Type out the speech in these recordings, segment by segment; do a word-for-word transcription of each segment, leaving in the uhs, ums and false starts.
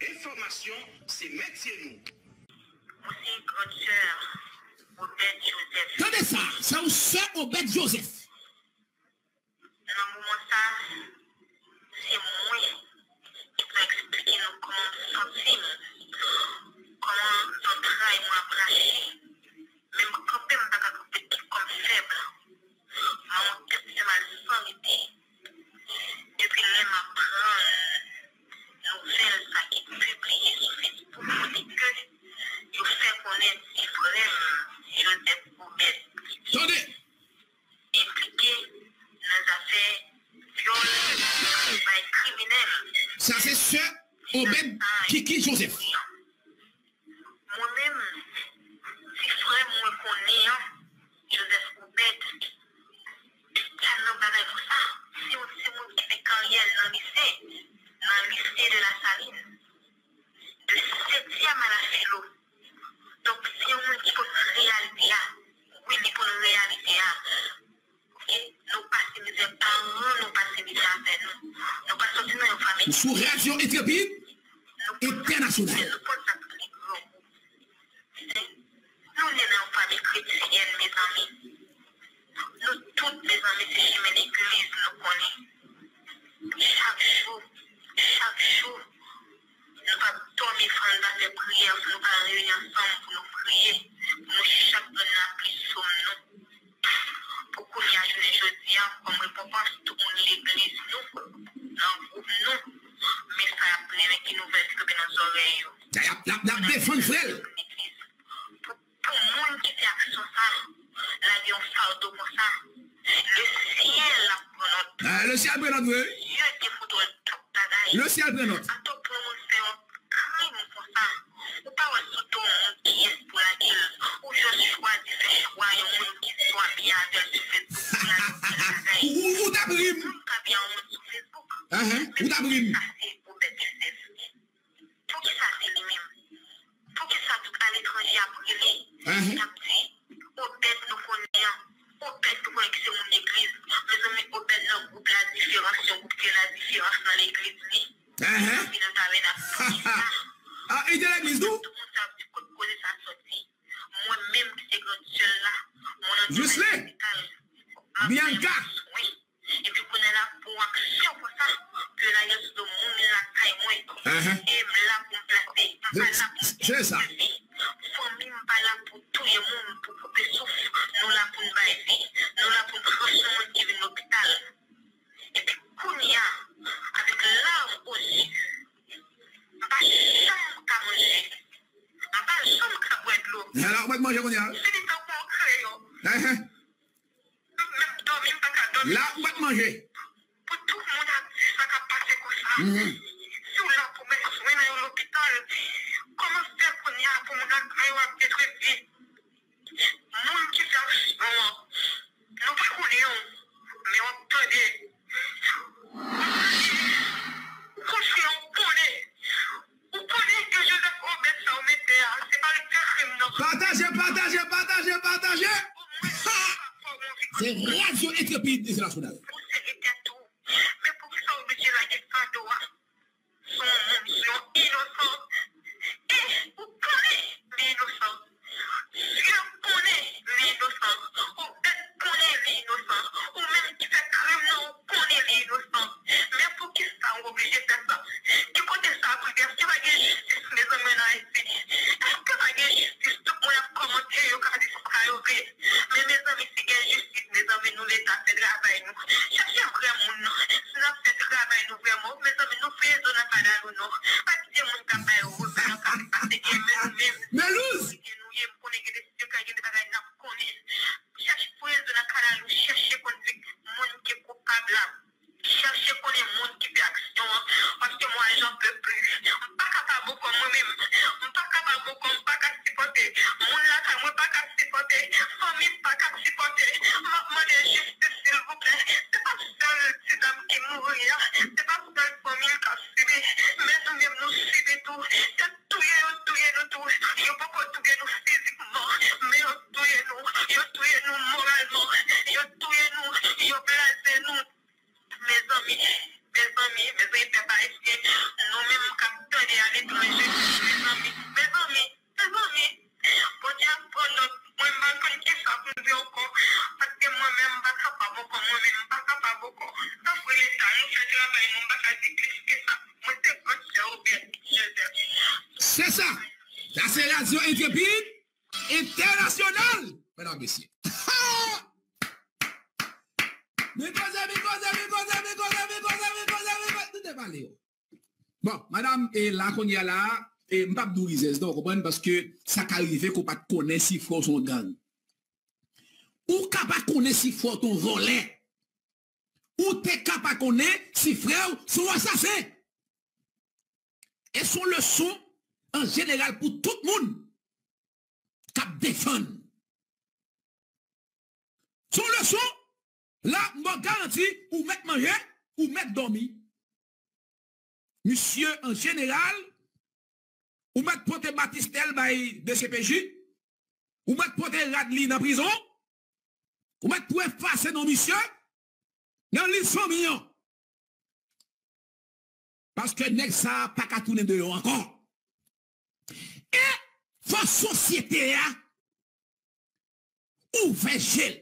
Enfòmasyon se metye nou. Mwen se gran sè Obed Joseph. Tande sa, se yon sè Obed Joseph. Nan moman sa, se mwen ki pou eksplike nou kòman m santi m, kòman zantray mwen ap rache. Menm kanpe m pa ka kanpe, tout kò m fèb. M a yon tèt fè mal san rete. Depi lè m aprann nouvèl sa ki pibliye sou Facebook kote ke yo fè konnen ti frè m Joseph Obed Tande! enplike nan zafè vyòl, bay kriminèl. Sa se sè Obed Kiki Joseph. Mwen menm, ti frè m mwen konnen an, Joseph Obed, pa nan bagay konsa. Se yon timoun ki fè karyè l nan lise, nan lise de la Saline, de setyèm a la filo. Donk, se yon moun ki konn reyalite a. Wi, li konn reyalite a. Oke? Nou pase mizè, paran nou pase mizè avè nou. Nou pa soti nan yon fanmi. Sou Radyo Entrepid Entènasyonal. Nou konn sa k rele grangou. Nou ne nan yon fanmi kretyèn, mezanmi. Nou tout, mezanmi, se chimen legliz nou konnen. Chak jou, chak jou, nou pa dòmi san nou pa fè priyè, san nou pa reyini ansanm pou nou priye, pou nou chak jwenn lapli sòm nou. Pou kounye a jounen jodi a, kòm rekonpans, tout moun legliz nou, nan gwoup nou, men sa y ap trennen ki nouvèl ki tonbe nan zòrèy yo. Y ap, y ap, y ap defann frè l. Pou moun ki fè aksyon sa, lage yon fado konsa, le syèl ap pran nòt. Ah, le syèl pran nòt, wi. Dye te fout wè tout bagay. Le syèl pran nòt. Atò pou yon moun fè yon krim konsa, ou pa wè sou do yon moun kiyès pou lage l, ou jis chwazi fè chwa yon moun ki sou abye avè l sou Facebook pou lage l bagay. Ou, ou, ou t ap ri m. Moun k abye yon moun sou Facebook. Ahan, ou t ap ri m. Sa se Obed Joseph. Poukisa se li menm? Poukisa tout aletranje ap rele, y ap di, Obed nou konnen an, Obed nou konnen ki se moun legliz. Mezanmi, Obed nan gwoup Ladiferans, yon gwoup ki gen ladiferans nan legliz li. Epi nan tabènak, poukisa? Ah, li te legliz tou? Tout moun sa ap di kot koze sa soti. Mwen menm ki se gran sè l la, mwen nan domèn medikal. Bianca. Wi. Epi kounye a la pou aksyon konsa, pou yo lage sou do moun lakay mwen. E m la pou m plase. M pa la pou m detwi vi. Fanmi m pa la pou touye moun, pou koupe souf. Nou la pou n bay vi. Nou la pou n pran swen moun ki vin lopital. Epi kounye a, avèk larm o zye, m pa janm ka manje. M pa janm ka bwè dlo. Ala, ou mèt manje kounye a. Se li tankou yon kreyon. M menm dòmi, m pa ka dòmi. La, ou mèt manje. Pou tout moun ap di sa k ap pase konsa. Si w la pou bay swen nan yon lopital, kòman fè kounye a pou moun lakay ou ap detwi vi? Moun ki fè aksyon an, nou pa konnen w, men w ap tande. Ou konn fè yon konnen. Ou konnen ke Joseph Obed sa w mete a, se pa l k fè krim nan. Pataje, pataje, pataje, pataje. Ha! Se Radyo Entrepid Entènasyonal. Ou sere tèt ou. Men poukisa w oblije lage fado a sou yon moun, sou yon inosan? E ou konnen li inosan. Dye konnen li inosan. Obed konnen li inosan. Ou menm ki fè krim nan, ou konnen li inosan. Men poukisa w oblije fè sa? Ki kote sa ap rive? Èske pa gen jistis, mezanmi, ann Ayiti? Èske pa gen jistis? Tout moun ap kòmante, yo ka di sa yo vle. Men mezanmi, si gen jistis, mezanmi, nou Leta, fè travay nou. Chèche vrè moun nan. Si n ap fè travay nou vrèman, mezanmi, nou fouye zo nan kadal nou non. Pa kite moun k ap bay revè yo ka pase gen men nou menm. Kote nou ye, m konnen gen de, gen de, gen de bagay n ap konnen. Chèche fouye zo nan kadal nou, chèche konn moun ki koupab la. Chèche konnen moun ki fè aksyon an, paske mwen, j'en peux plus. M pa ka pa bòkò mwen menm. M pa ka pa bòkò, m pa ka sipòte. Moun lakay mwen pa ka sipòte. Fanmi m pa ka sipòte. M ap mande jistis, silvouplè. Se pa sèl ti dam ki mouri a. Se pa sèl fanmi l k ap sibi. Men nou menm, nou sibi tou. Yo touye, yo touye nou tou. Yo poko touye nou fizikman, men yo touye nou. Yo touye nou moralman. Yo touye nou. Yo blaze nou. Mezanmi, mezanmi, mezanmi, pèp ayisyen, nou menm k ap tande a, Mezanmi, mezanmi, mezanmi, Bondye ap pran nòt. Mwen m pa konn kisa pou m di ankò, paske mwen menm m pa kapab ankò, mwen menm m pa kapab ankò. Tanpri Leta, nou fè travay nou, m pa ka di plis ke sa. Mwen se grandsè Obed Joseph. Se sa. Sa se Radyo Entrepid Entènasyonal. Medam, mesye. Men koze, men koze, men koze, men koze, men koze, men koze, men koze, nou te pale yo. Bon, madanm, e la kounye a la, e m p ap di w rizèz non, w konprann, paske sa ka rive ke w pa t konnen si frè w se yon gang. Ou ka pa konnen si frè w te yon vòlè. Ou te ka pa konnen si frè w se yon asasen. E se yon leson an jeneral pou tout moun k ap defann. Se yon leson, la, m ba w garanti, ou mèt manje, ou mèt dòmi. Misye, an jeneral, ou mèt pote batistè l bay D C P J, ou mèt pote rad li nan prizon, ou mèt tou efase non misye nan lis fanmi an. Paske nèg sa a pa ka tounen deyò ankò. E fò sosyete a ouvè je l.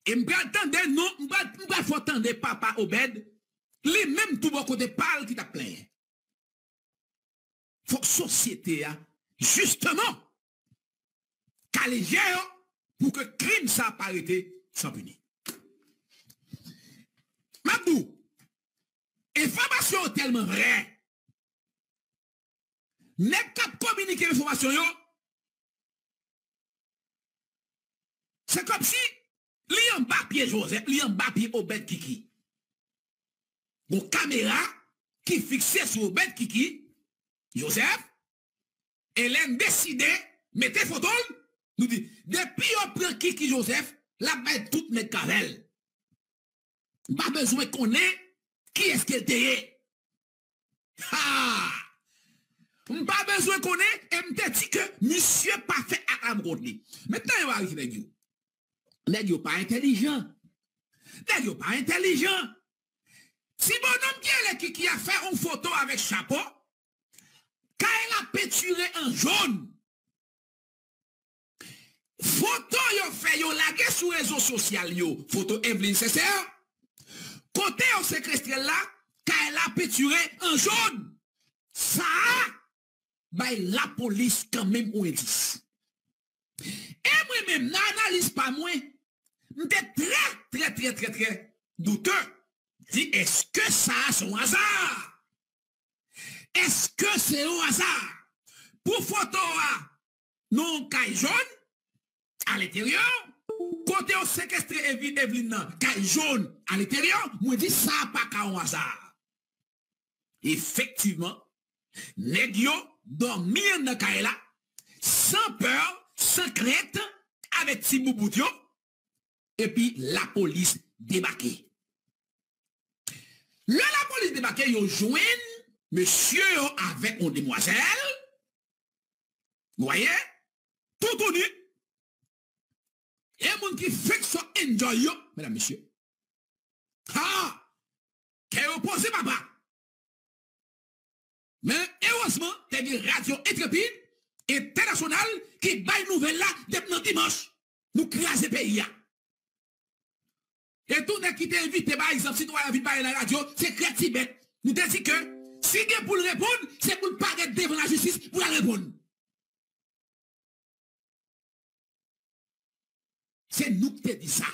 E m pral tande non, m pral, m pral fè w tande papa Obed, li menm tou bò kote pa l ki t ap plenyen. Fòk sosyete a, jisteman, kale je yo pou ke krim sa pa rete san pini. M ap di w, enfòmasyon yo tèlman vrè. Nèg k ap kominike enfòmasyon yo, se kòmsi li anba pye Joseph, li anba pye Obed Kiki. Gon kamera ki fikse sou Obed Kiki Joseph, e lè n deside mete foto l, nou di, depi yo pran Kiki Joseph, l ap bay tout nèg k avè l. M pa bezwen konnen kiyès ke l te ye. Ha! M pa bezwen konnen, e m te di ke misye pa fè ak lam kont li. Men tande yo pa nèg yo. Nèg yo pa entèlijan. Nèg yo pa entèlijan. Ti bonòm ki rele Kiki a fè yon foto avèk chapo, kay la pentire an jòn. Foto yo fè, yo lage sou rezo sosyal yo, foto Eveline Sincère, kote yo sekestre l la, kay la pentire an jòn. Sa a bay lapolis kanmenm yon endis. E mwen menm, nan analiz pa mwen, m te trè, trè, trè, trè, trè doute. Di, èske sa a se yon aza? Èske se yon aza? Pou foto a, nan yon kay jòn, alenteryè, kote yo sekestre Evi-, Eveline nan, kay jòn, alenteryè, mwen di sa pa ka yon aza. Efektivman, nèg yo dòmi anndan kay la, san pè, san krent, avèk ti boubout yo, epi lapolis debake. Lè lapolis debake, yo jwenn mesye yo avèk yon demwazèl, w wè, toutouni, e moun ki fenk sot enjoy yo, medam, mesye. Ha! Kè yo poze, papa. Men, erezman, te gen Radyo Entrepid Entènasyonal ki bay nouvèl la depi nan dimanch. Nou kraze peyi a. E tou nèg ki te envite, pa egzanp, sitwayen an vin pale nan radyo, se krèk ti bèt. Nou te di ke si gen pou l reponn, se pou l parèt devan lajistis pou l al reponn. Se nou k te di sa.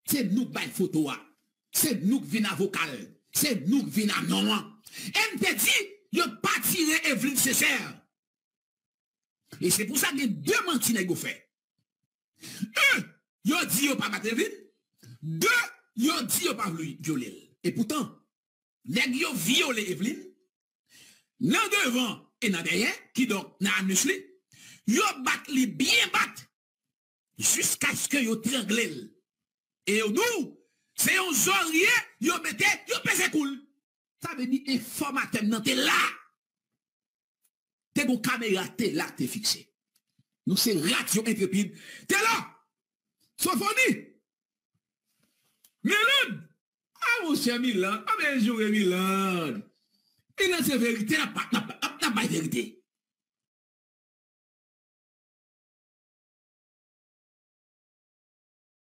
Se nou k bay foto a. Se nou k vin avoka l. Se nou k vin a non an. E m te di, yo pa tire Eveline Sincère. E se pou sa gen de manti nèg yo fè. Un, yo di yo pa bat Eveline. De, yo di yo pa vle vyole l. E poutan, nèg yo vyole Eveline nan devan e nan dèyè, kidonk nan anus li. Yo bat li byen bat, jiskaske yo trangle l. E yo di w, se yon zòrye yo mete, yo peze kou l. Sa vle di enfòmatè m nan te la. Te gon kamera te la, te fikse. Nou se Radyo Entrepid. Te la! Sofoni! Miland! A, monchè, Miland! A, men joure Miland! Lè se verite, n ap, n ap, n ap, n ap bay verite.